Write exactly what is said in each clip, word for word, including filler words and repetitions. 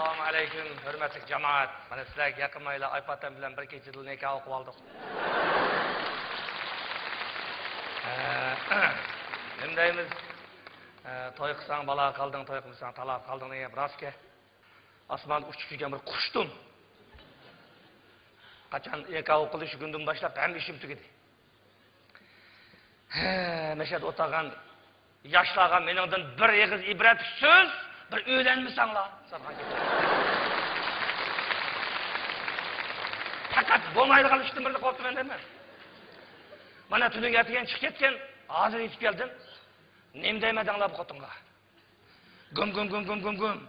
ئەسسالامۇ ئەلەيكۇم، ھۆرمەتلىك جامائەت. مانا سىلەرگە يېقىنمايلا ئايپاتەم بىلەن بىر كېچىدىلا نىكاھ ئوقۇپ ئالدۇق. ئە، نېمە دەيمىز؟ ئە، توي قىلساڭ بالاغا قالدىڭ، توي قىلمىساڭ تالاغا قالدىڭ دېگەن گەپ راست گەپ. ئاسماندا ئۇچۇپ يۈرگەن بىر قۇشتۇم. قاچان نىكاھ ئوقۇلدى، شۇ كۈندىن باشلاپ ھەممە ئىشىم تۈگىدى. ھە، مەشەدە ئولتۇرغان ياشلارغا مېنىڭدىن بىر ئېغىز ئىبرەتلىك سۆز، بىر ئۆيلەنمىسەڭلار. پەقەت بولمايدىغان ئىشتىن بىرنى قوپتۇ مەندە مەن. مانا تۈنۈگۈن ئەتىگەن چىقىپ كەتكەن، ھازىر يېتىپ كەلدىم. نېمە دەيمەن دەڭلار بۇ خوتۇنغا؟ گۇم، گۇم، گۇم، گۇم، گۇم، گۇم.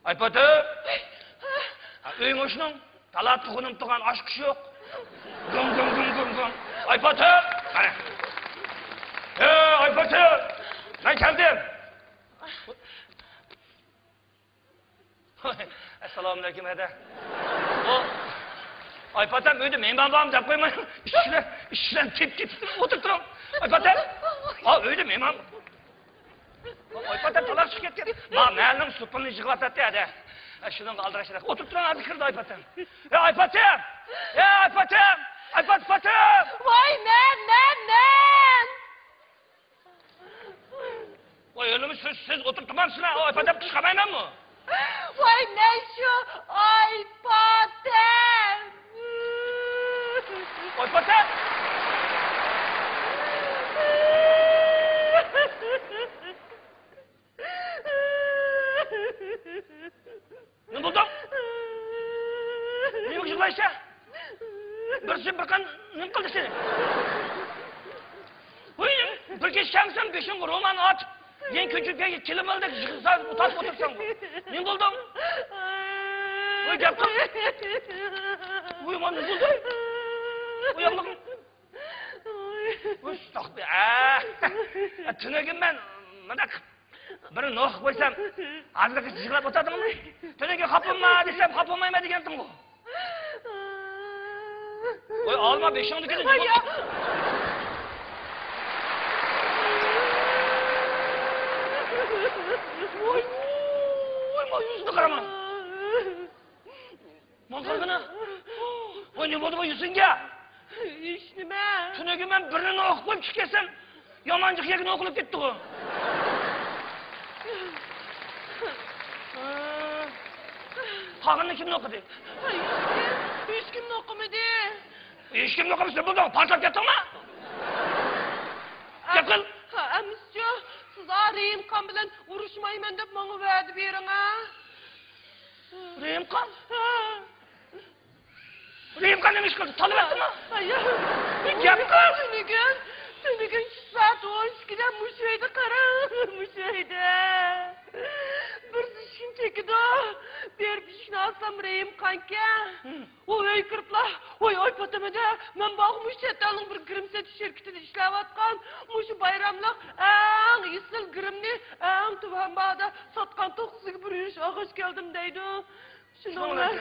ئايپاتەم! ھە، ئۆيۈڭ ئوشنۇڭ؟ تالاتتا خۇنۇم تۇغان ئاشقۇش يوق. گۇم، گۇم، گۇم، گۇم، گۇم. ئايپاتەم! قارا. ھە، ئايپاتەم! مەن كەلدىم. ئەسسالامۇئەلەيكۇم، ھەدە. ئۇ، ئايپاتەم، ئۆيدە مېھمان بارمۇ دەپ قويماي، ئىشىكلەر، ئىشىكلەرنى تېپىپ، تېپىپ ئولتۇرۇپ تۇرۇڭ. ئايپاتەم! ئا، ئۆيدە مېھمان. ئايپاتەم تالاق چىقىپ كەتكەن. ما، مەھەللىنىڭ سوپۇنى يىغىۋاتاتتى، ھەدە. ئە، شۇنىڭغا ئالدىراش. ئولتۇرۇپ تۇرۇڭ، ھازىر كىرىدۇ ئايپاتەم. ئە، ئايپاتەم! ئە، ئايپاتەم! ئايپات، پاتەم! ۋاي، مەن، مەن، مەن! ۋاي، ئۆلىمۇ سىز، سىز ئولتۇرۇپ تۇرمامسىلەر؟ ئايپاتەم قىچقارمايمەنمۇ؟ ۋاي، مەن شۇ ئايپاتەم! ئايپاتەم! نېمە بولدۇڭ؟ نېمە يىغلايسەن؟ بىرسى بىر قان نېمە قىلدى سېنى؟ ۋۇي، بىر كېچە كەلمىسەم بېشىڭغا رومال ئاتىپ، يەنە كۆچۈپ كەلگەن كىلىم ئالدەك يىغلىساڭ، ئۇتاپ ئولتۇرساڭ. نېمە بولدۇڭ؟ ۋۇي، گەپ قىل. ۋۇي، مانا نېمە بولدى؟ ئۇياقلىقىڭ. ۋۇي، ئەستەغپۇرۇللا. ئە، تۈنۈگۈن مەن مانا بىر نوخ قويسام، ھازىرغىچە يىغلاپ ئولتۇردۇڭمۇ؟ تۈنۈگۈن خاپا بولما دېسەم، خاپا بولمايمەن دېگەنتىڭغۇ. ۋاي، ئالما بېشىڭدىكىنى. ۋاي، ۋاي، ۋاي، يۈزىنى قارىما. ماڭا قارىغىنا. ۋاي، نېمە بولدى بۇ يۈزۈڭگە؟ ھېچ نېمە. تۈنۈگۈن مەن بىرنى نوخ قويۇپ چىقىپ كەتسەم، يامان جىق يەرگە نوخ قىلىپ كەتتىغۇ. قالغىنىنى كىم نوخ قىلدى؟ ھېچكىم، ھېچكىم نوخ قىلمىدى. ھېچكىم نوخ قىلمىسا بولدى، پارتلاپ كەتتىڭمۇ؟ گەپ قىل. ھە، ئەمىسىچۇ، سىز ئا رېھىمخان بىلەن ئۇرۇشمايمەن دەپ ماڭا ۋەدە بېرىڭ، ھە؟ رېھىمخان؟ ھە. رېھىمخان نېمە ئىش قىلدى؟ تالىۋەتتىمۇ؟ ھايا. گەپ قىل! تۈنۈگۈن، تۈنۈگۈن چۈش سائەت ئون ئىككىدە مۇشۇ ئۆيدە، قاراڭ، مۇشۇ ئۆيدە. بىرسى ئىشىكنى چېكىدۇ. بېرىپ ئىشىكنى ئاچسام رېھىمخانكەن. ھىم. ئۇ ئۆيگە كىرىپلا، ۋاي، ئاي پاتىمە دە، مەن بارغۇ مۇشۇ چەت ئەلنىڭ بىر گىرىم سېتىش شىركىتىدە ئىشلەۋاتقان، مۇشۇ بايراملىق ئەڭ ئېسىل گىرىمنى ئەڭ تۆۋەن باھادا ساتقان توختىسىگە بىر يۈرۈش ئالغاچ كەلدىم دەيدۇ. شۇنىڭ بىلەن،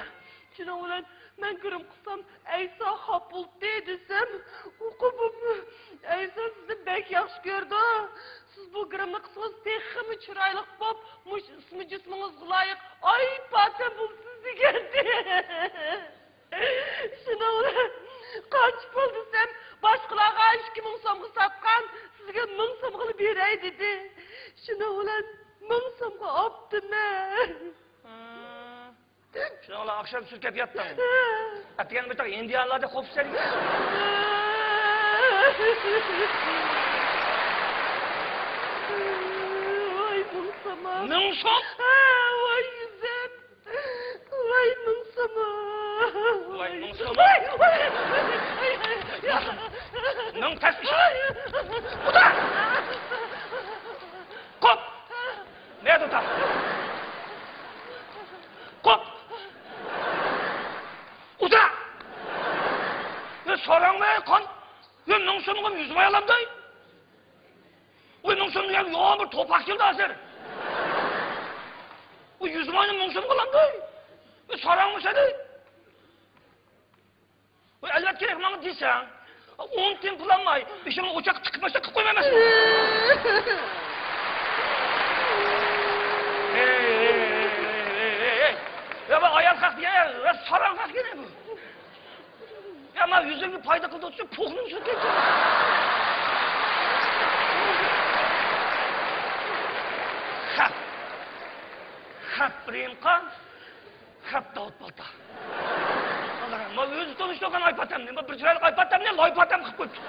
شۇنىڭ بىلەن مەن گىرىم قىلسام ئەيسا خاپا بولدى دېسەم، ئۇ قوپۇپ، ئەيسا سىزنى بەك ياخشى كۆرىدۇ. سىز بۇ گىرىمنى قىلسىڭىز تېخىمۇ چىرايلىق بولۇپ، مۇشۇ ئىسمى جىسمىڭىزغا لايىق ئاي پاتەم بولىسىز دېگەنتى. شۇنىڭ بىلەن قانچە پۇل دېسەم، باشقىلارغا ئىككى مىڭ سومغا ساتقان، سىزگە مىڭ سومغىلا بېرەي دېدى. شۇنىڭ بىلەن مىڭ سومغا ئاپتىمەن. شۇنىڭ بىلەن ئاخشام سۈركەپ ياتتىڭ. ئەتىگەن بىر تاق ھىندىيانلاردەك قوپۇپ سەن. ۋاي مىڭ سوم. مىڭ سوم؟ ۋاي يۈزۈم. ۋاي مىڭ سوم. ۋاي مىڭ سوم. ۋاي، ۋاي، ۋاي، ۋاي. مىڭ تەس ئىش. ئۇدا! قوپ! نەدە ئۇدا؟ قوپ! ئۇدا! يا ساراڭمۇ قان؟ يا مىڭ سومغا يۈز ماي ئالامداي؟ ۋاي، مىڭ سوم دېگەن يوغان بىر توپاق كېلىدۇ ھازىر. ۋاي، يۈز ماينى مىڭ سومغا ئالامدۇ؟ ۋاي، ساراڭمۇ سەن؟ ۋاي، ئەلۋەتتە كېرەك ماڭا دېسەڭ. ئون تىيىن پۇل ئالماي، بېشىڭنى ئوچاققا تىقىپ قويسا تىقىپ قويمايمەنمۇ؟ ھەي، ھەي، ھەي، ھەي، ھەي، ھەي، ھەي. قايدا قىلدى شۇ پوخنىڭ شۇ كەچ. خەپ. خەپ رېمقان. خەپ داۋۇت بالتا. ئاللا، ما ئۆزى تونۇشتۇرغان ئايپاتەمنى، ما بىر چىرايلىق ئايپاتەمنى لايپاتەم قىلىپ قويۇپتۇ.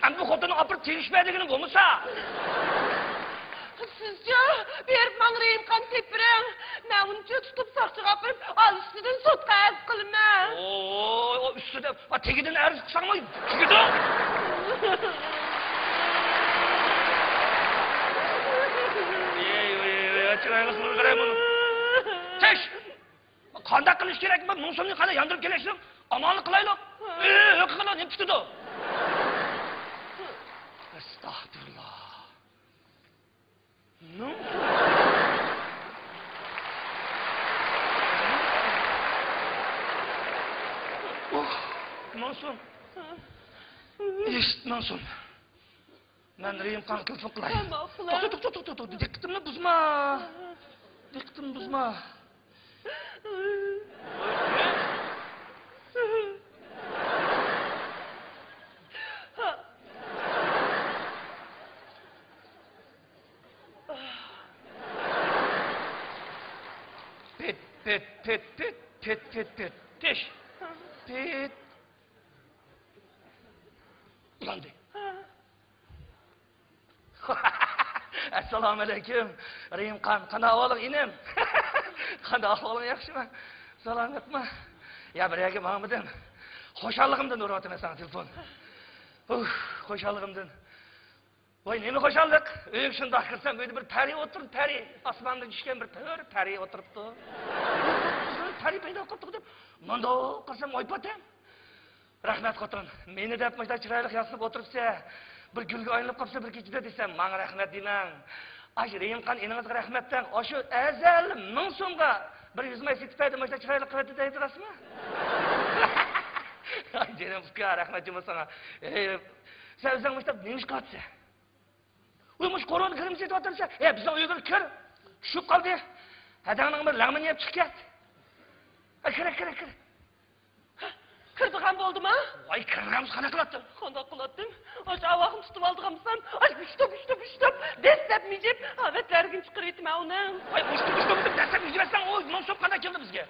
ئەمدى بۇ خوتۇننى ئاپىرىپ تېگىشمە دېگىنى بولمىسا. سىزچۇ، بېرىپ ماڭا رېمقان تېپىپ بېرىڭ. مەن ئۇنى تۇتۇپ ساقچىغا ئاپىرىپ، ئالا ئۈستىدىن سوتقا ئەرز قىلىمەن. ئوي، ئۇ ئۈستىدە، ئا، تېگىدىن ئەرز قىلساڭمۇ تېگىدۇ. ۋەي، ۋەي، ۋەي، چىرايلىق قىلغىرە بۇنى. تىش! قانداق قىلىش كېرەك؟ بۇ مىڭ سومنى قانداق ياندۇرۇپ كېلىشنىڭ ئامالىنى قىلايلۇق. ئى، ھۆكۈم قىلىڭ، نېمە پۈتىدۇ؟ ئەستەغپىرۇللا. مىڭ سوم. ئوھ، مىڭ سوم. ئىشت، مىڭ سوم. مەن رېمقانغا تېلېفون قىلاي. توختا، توختا، توختا، توختا. دىققىتىمنى بۇزما. دىققىتىمنى بۇزما. پىت، پىت، پىت، پىت، پىت، پىت، پىت. تىش. پىت. ئۇلاندى. ئەسسالامۇئەلەيكۇم، رېھىمخان. قانداق ئەھۋالىڭ، ئىنىم؟ قانداق ئەھۋالىڭ، ياخشىمۇ؟ سالامەتمۇ؟ يا، بىر يەرگە ماڭمىدىم. خۇشاللىقىمدىن ئۇرۇۋاتىمەن ساڭا تېلېفون. ئۇھ، خۇشاللىقىمدىن. ۋاي، نېمە خۇشاللىق! ئۆيگە شۇنداق كىرسەم، ئۆيدە بىر پەرى ئولتۇرۇپتۇ، پەرى. ئاسماندىن چۈشكەن بىر تۆرە پەرى ئولتۇرۇپتۇ. بىر پەرى پەيدا قىلىپتۇ دەپ، مۇنداق قارىسام، ئايپاتەم. رەھمەت، خوتۇن. مېنى دەپ مۇشۇنداق چىرايلىق ياسىنىپ ئولتۇرۇپسەن. بىر گۈلگە ئايلىنىپ قاپسەن بىر كېچىدە دېسەم، ماڭا رەھمەت دېمەڭ. ئاشۇ رېھىمخان ئىنىڭىزغا رەھمەت دەڭ. ئاشۇ ئەزەل مىڭ سومغا بىر يۈز ماي سېتىپ بەردى، مۇشۇنداق چىرايلىق قىلىۋەتتى دەيدۇ راستمۇ؟ ئاي جېنىم ئۇكا، رەھمەت جۇمۇ ساڭا. ئەي، سەن ئۆزۈڭ مۇشۇنداق نېمە ئىش قىلىۋاتىسەن؟ ۋاي، مۇشۇ كورونا گرىممى سېتىۋاتامسەن؟ ھە، بىزنىڭ ئۆيگە كىر. چۈشۈپ قالدى. ھەدەڭنىڭ بىر لەڭمىنى يەپ چىقىپ كەت. ھە، كىر، كىر، كىر. كىرىدىغان بولدىما؟ ۋاي، كىرىدىغان بولسا قانداق قىلاتتىڭ؟ قانداق قىلاتتىم؟ ئاشۇ ئاۋاقنى تۇتۇپ ئالىدىغان بولسام، ئاش گۈشتۈپ، گۈشتۈپ، گۈشتۈپ، دەسسەپ مىجىپ، ئاۋەتلەرگىنى چىقىرىۋېتىمەن ئۇنىڭ. ۋاي، گۈشتۈپ، گۈشتۈپ، دەسسەپ مىجىۋەتسەڭ، ئۇ مىڭ سوم قانداق كېلىدۇ بىزگە؟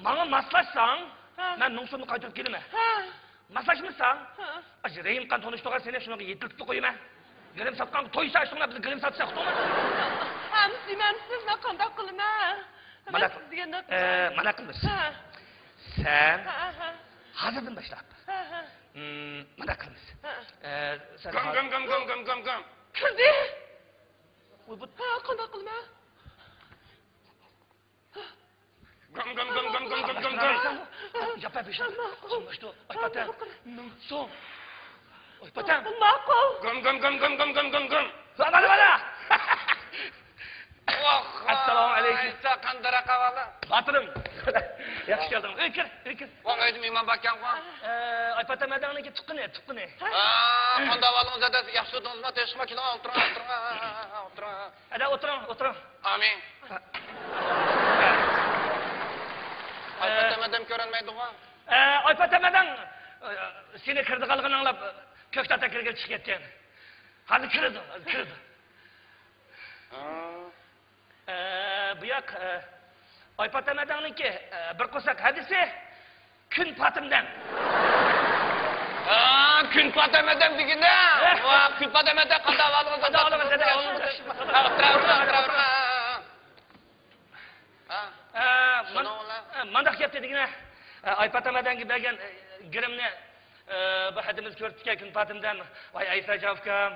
ماڭا ماسلاشساڭ، ھە. مەن مىڭ سومنى قايتۇرۇپ كېلىمەن. ھە. ماسلاشمىساڭ، ھە. ئاشۇ رېھىمخان تونۇشتۇرغان سېنى شۇنىڭغا يېتىلتىپ قويىمەن. گىرىم ساتقانغا تويسا، شۇڭا بىز گىرىم ساتساق، توغرىمۇ؟ ھەممىسى دېمەمسىز، مەن قانداق قىلىمەن؟ مانا، مەن سىز دېگەندەك، ئە، مانا قىلىمىز. ھە. سەن ھە، ھە. ھازىردىن باشلاپ. ھە، ھە. مم، مانا قىلىمىز. ھە. ئە، سەن گام، ھازىر گام، گام، گام، گام، گام، گام. كىردى. ۋاي، بۇ ھە، قانداق قىلىمەن؟ گام، گام، گام، گام. ياپا بېشىڭ. ماقۇل. سومماشتۇ. ئايپاتەم. مىڭ سوم. ئايپاتەم. ماقۇل. گام، گام، گام، گام. ۋالا، ۋالا، ۋالا. ئوھ، ئەسسالامۇ ئەلەيكۇم. ئەيسا، قانداق ئەھۋالىڭ؟ باتۇرۇم. ياخشى كەلدىڭ. ئۆيگە كىر، ئۆيگە كىر. ۋاڭ، ئۆيدە مېھمان باركەنغۇ. ئە، ئايپاتەم ھەدەڭنىڭكى تۇغقىنى، تۇغقىنى. ھە، قانداق ئەھۋالىڭىز، داداش؟ ياخشى تۇردىڭىزمۇ؟ تىنچمۇ؟ كېلىڭ، ئولتۇرۇڭ، ئولتۇرۇڭ، ئولتۇرۇڭ. ھەدە، ئولتۇرۇڭ، ئولتۇرۇڭ. ئامىن. ئە. ئايپاتەم ھەدەم كۆرۈنمەيدىغۇ؟ ئە، ئايپاتەم ھەدەڭ، ئە، سېنى كىرىدىغانلىقىنى ئاڭلاپ، كۆكتات ئەكىرگىلى چىقىپ كەتكەن. ھازىر كىرىدۇ، ھازىر كىرىدۇ. ھا. ئە، بۇ ياق، ئە، ئايپاتەم ھەدەڭنىڭكى، ئە، بىر قورساق ھەدىسى. كۈن پاتىم ھەدەم. ھا، كۈن پاتىم ھەدەم دېگىنە. ۋا، كۈن پاتىم ھەدەم، قانداق ئەھۋالىڭىز؟ قانداق ئەھۋالىڭىز، دادام؟ ئولتۇرۇڭ، ئولتۇرۇڭ. ھا. ئە، مانا، ئە، مانداق گەپتە دېگىنە. ئە، ئايپاتەم ھەدەمگە بەرگەن، ئە، گىرىمنى، ئە، بۇ ھەدىمىز كۆرۈپتىكەن، كۈن پاتىم ھەدەم. ۋاي، ئەيسا جان ئۇكام،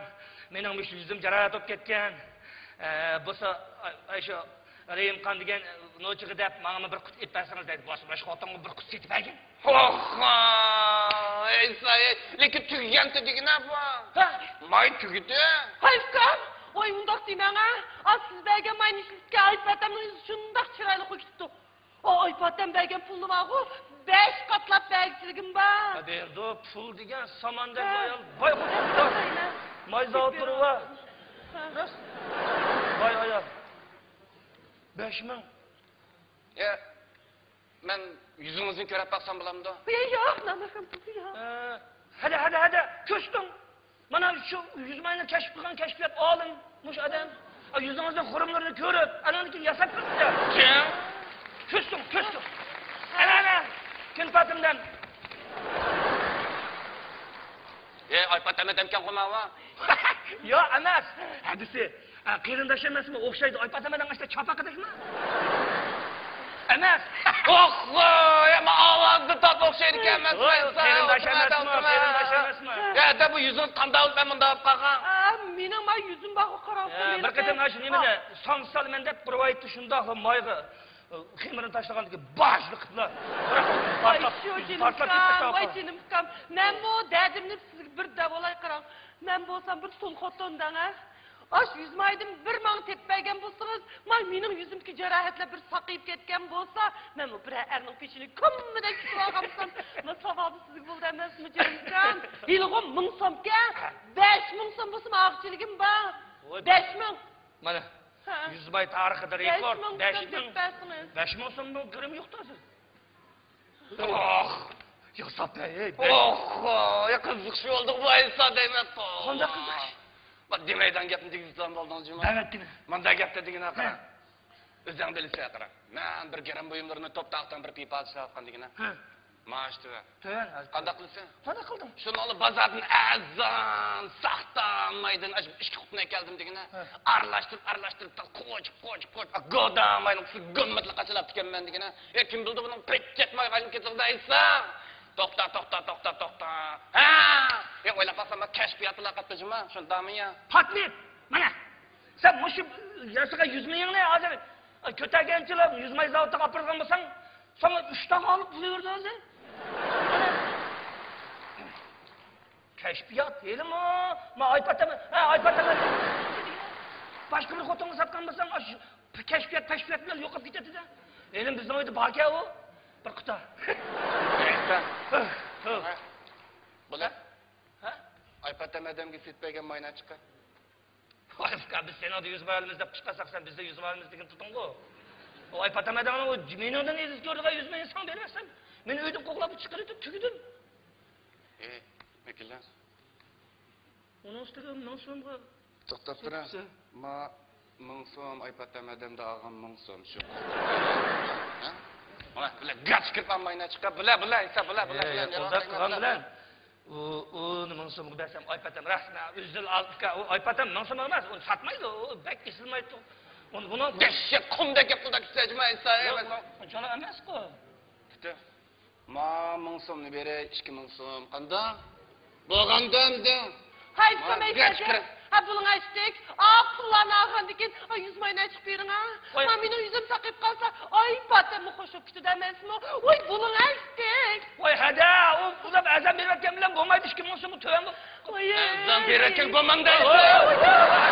مېنىڭ مۇشۇ يۈزۈم جاراھەت بولۇپ كەتكەن. ئە، بولسا، ئاي، ئاي، شۇ رېھىمخان دېگەن نوچىغا دەپ، ماڭىمۇ بىر قۇت ئېلىپ بەرسىڭىز دەيدۇ. بولسا، مانا شۇ خوتۇنغا بىر قۇت سېتىپ بەرگىن. ئوخ، ئەيسا، لېكىن تۈگىگەنتى دېگىنە بۇ. ھە؟ ماي تۈگىدى. ھاي ئۇكام، ۋاي، ئۇنداق دېمەڭ ھە. ئا، سىز بەرگەن ماينى ئىشلىتىپ كەلگەن ئايپاتەمنىڭ يۈزى شۇنداق چىرايلىق بولۇپ كېتىپتۇ. ئا، ئايپاتەم بەرگەن پۇلنى بارغۇ، بەش قاتلاپ بەرگۈچىلىكىم بار. ھە، بېرىدۇ، پۇل دېگەن ساماندەك ھە. ئايال. باي خوتۇن. ماي زاۋۇتلىرى بار. ھە. باي ئايال. بەش مىڭ. يا. مەن يۈزىڭىزنى كۆرۈپ باقسام بولامدۇ؟ يا، ياق، نامەھرەم قىلدى، ياق. ھە، ھەدە، ھەدە، ھەدە، كۆستۈڭ. مانا شۇ يۈز ماينى كەشىپ قىلغان كەشپىيات ئالىم، مۇشۇ ئادەم. ئا، يۈزىڭىزنىڭ خۇرۇملىرىنى كۆرۈپ، ئانىڭدىن كېيىن ياساپ بېرىپتۇ. كۆستۈڭ، كۆستۈڭ. ئەنە، ئەنە، كۈن پاتىمدىن. ئەي، ئايپاتەم ئادەمكەنغۇ ماۋۇ؟ ياق، ئەمەس. ھەدىسى. ئە، قېرىنداش ئەمەسمۇ؟ ئوخشايدۇ. ئايپاتەم ئادەم ئاشتا چاپاق ئادەشمۇ؟ ئەمەس. ئوخ، يا، ما ئاۋازدا تات ئوخشايدىكەن ئەمەسمۇ؟ قېرىنداش ئەمەسمۇ؟ قېرىنداش ئەمەسمۇ؟ يا، دە بۇ يۈزىڭىز قانداق بولۇپ مەن مۇنداق بولۇپ قالغان؟ ئا، مېنىڭ ما يۈزۈم بارغۇ قاراڭ. يا، بىر قېتىم ئاشۇ نېمىدە سانسالمەن دەپ رىۋايەتتە شۇنداقلا مايغا خېمىرنى تاشلىغاندىكىن باجلىق قىپلا. ۋاي شۇ جېنىم ئۇكام، ۋاي جېنىم ئۇكام. مەنمۇ دەردىمنى سىزگە بىر دەۋالاي قاراڭ. مەن بولسام بىر تۇل خوتۇن دەڭە. ئاش يۈز مايدىن بىر ماڭا تېپىپ بەرگەن بولسىڭىز، ما مېنىڭ يۈزۈمدىكى جاراھەتلەر بىر ساقىيىپ كەتكەن بولسا، مەنمۇ بىرەر ئەرنىڭ پېشىنى كۈممىدەك تۇتۇۋالغان بولسام، ما ساۋابى سىزگە بولدى ئەمەسمۇ جېنىم ئۇكام؟ ھېلىغۇ مىڭ سومكەن، بەش مىڭ سوم بولسىمۇ ئاغچىلىكىم بار. بەش مىڭ. مانا. ھە. يۈز ماي تارىخىدا رېكورد. بەش مىڭ سوم دەپ بەرسىڭىز. بەش مىڭ سومدىن كۆرۈم يوقتا سىز. ئوھ! ياساپ بەر، ھەي، بەش. ئوھ! يا قىزىقىش بولدى بۇ ئىنسان دەيمەن. قانداق قىزىقىش؟ بۇ دېمەيدىغان گەپنى دېگۈزگەن بولدىڭ جۇما. دەۋەتتىم. مانداق گەپتە دېگىنە قارا. ھە. ئۆزۈڭ بىلىسەن قارا. مەن بىر گىرىم بۇيۇملىرىنى توپتا ئاختان بىر پىپا ساتقان دېگىنە. ھە. مائاش تۆۋەن. تۆۋەن، ھازىر. قانداق قىلىسەن؟ قانداق قىلدىم؟ شۇنىڭلا بازاردىن ئەرزان، ساختا مايدىن ئاشۇ ئىككى قۇتىنى ئەكەلدىم دېگىنە. ھە. ئارىلاشتۇرۇپ، ئارىلاشتۇرۇپ، تا قوچۇپ، قوچۇپ، قوچۇپ، گودا ماينىڭ ئۈستىگە گۈممىدىلا قاچىلاپتىكەنمەن دېگىنە. ئە، كىم بىلدى بۇنىڭ پېچەت مايغا ئايلىنىپ كېتىدۇ دەيسەن؟ توختا، توختا، توختا، توختا. ھە! ئە، ئويلاپ باقسام، كەشپىياتلا قاتتى جۇما، شۇنداقمۇ يا؟ پاتنىت! مانا! سەن مۇشۇ ياسىغان يۈز مېيىڭنى ھازىر كۆتەرگەنچىلا يۈز ماي زاۋۇتىغا ئاپىرىدىغان بولساڭ، ساڭا ئۈچ تاغ ئالىپ بولۇۋېرىدۇ ھازىر. كەشپىيات، ھېلىمۇ، ما ئايپاتەم، ھە، ئايپاتەم. باشقا بىر خوتۇنغا ساتقان بولساڭ، ئاشۇ كەشپىيات، پەشپىيات بىلەن يوقاپ كېتەتتى-دە. ھېلىمۇ بىزنىڭ ئۆيدە باركەن ئۇ، بىر قۇتا. بۇلار؟ ھە؟ ئايپاتەم ئادەمگە سېتىپ بەرگەن ماينى چىقار. ۋاي ئۇكا، بىز سېنىڭدە يۈز ماي ئالىمىز دەپ قىچقارساق، سەن بىزدە يۈز ماي ئالىمىز دېگىنى تۇتۇڭغۇ. ۋاي پاتەم ئادەمنىڭ ئۇ مېنىڭدىن ئېزىز كۆرىدىغان يۈز ماينى ساڭا بېرىۋەتسەم، مېنى ئۆيدىن قوغلاپ چىقىرىۋېتىپ تۈگىدىم. ئى، ۋەكىللەر. ئۇنىڭ ئۈستىگە مىڭ سومغا توختاپ تۇرە. سېتىپسەن. ما مىڭ سوم، ئايپاتەم ئادەمدە ئالغان مىڭ سوم شۇ. ھە؟ مانا بىلە گاچ كىرىپ ئالماينا چىقار. بىلە، بىلە، ئىسا، بىلە، بىلە، ئە، بىلە، يا، قولداق قىلغان بىلەن. ئۇ، ئۇنى مىڭ سومغا بەرسەم، ئايپاتەم رەسمەن ئۆزىلا ئالدى ئۇكا. ئۇ ئايپاتەم مىڭ سوم ئالماس، ئۇنى ساتمايدۇ، ئۇ بەك ئېسىلمايدۇ. ئۇنى، بۇنىڭ دەششەت قۇمدەك گەپ قىلدى ئىسا، جۇما ئىسا، يا، ئەمەس. ئۇنچىلا ئەمەسقۇ. پۈتۈ. ما مىڭ سومنى بېرەي، ئىككى مىڭ سوم. قانداق؟ بولغاندا ئەمدى. ھەي، ما سومەي گەچ كەجە. كىرىپ. ھە، بۇلۇڭ ئەشتىك. ئا، پۇللارنى ئالغاندىن كېيىن، ئا، يۈز ماينى ئەچىق بېرىڭ، ھە. ۋاي. ما مېنىڭ يۈزۈم ساقىيىپ قالسا، ئايپاتەممۇ خوش بولۇپ كېتىدۇ ئەمەسمۇ؟ ۋاي، بۇلۇڭ ئەشتىك. ۋاي، ھەدە، ئۇ پۇللار ئەزەم بېرىۋەتكەن بىلەن بولمايدۇ، ئىككى مىڭ سوممۇ تۆۋەن بولۇپ. ۋاي، ئەزەم بېرىۋەتكەن بولمامدا. ۋاي، ۋاي، ۋاي.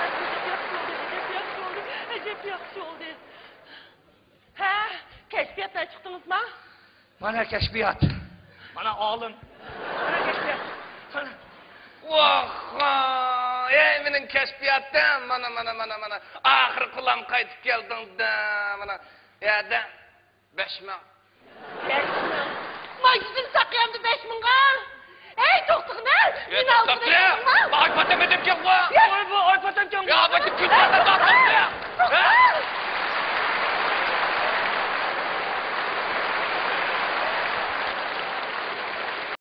ئەجەپ ياخشى بولدى، ئەجەپ ياخشى بولدى، ئەجەپ ياخشى بولدى. ھە، كەشپىياتنى چىقتىڭىزما؟ مانا كەشپىيات. مانا ئالىم. مانا كەشپىيات. قارا. ۋاھ، ۋاھ. ئەي، مېنىڭ كەشپىياتىم. مانا، مانا، مانا، مانا. ئاخىرى قولۇم قايتىپ كەلدىڭدە. مانا. يەدە. بەش مىڭ. بەش مىڭ. ما يۈزۈم ساقىيامدۇ بەش مىڭغا؟ ھەي، توختىغىن، ھە! يا، مېنى توختاپ ئالدىڭىز تۇرە. بەش مىڭغا. باي پاتەم ئەدەپ گەپ قىلغان. يا،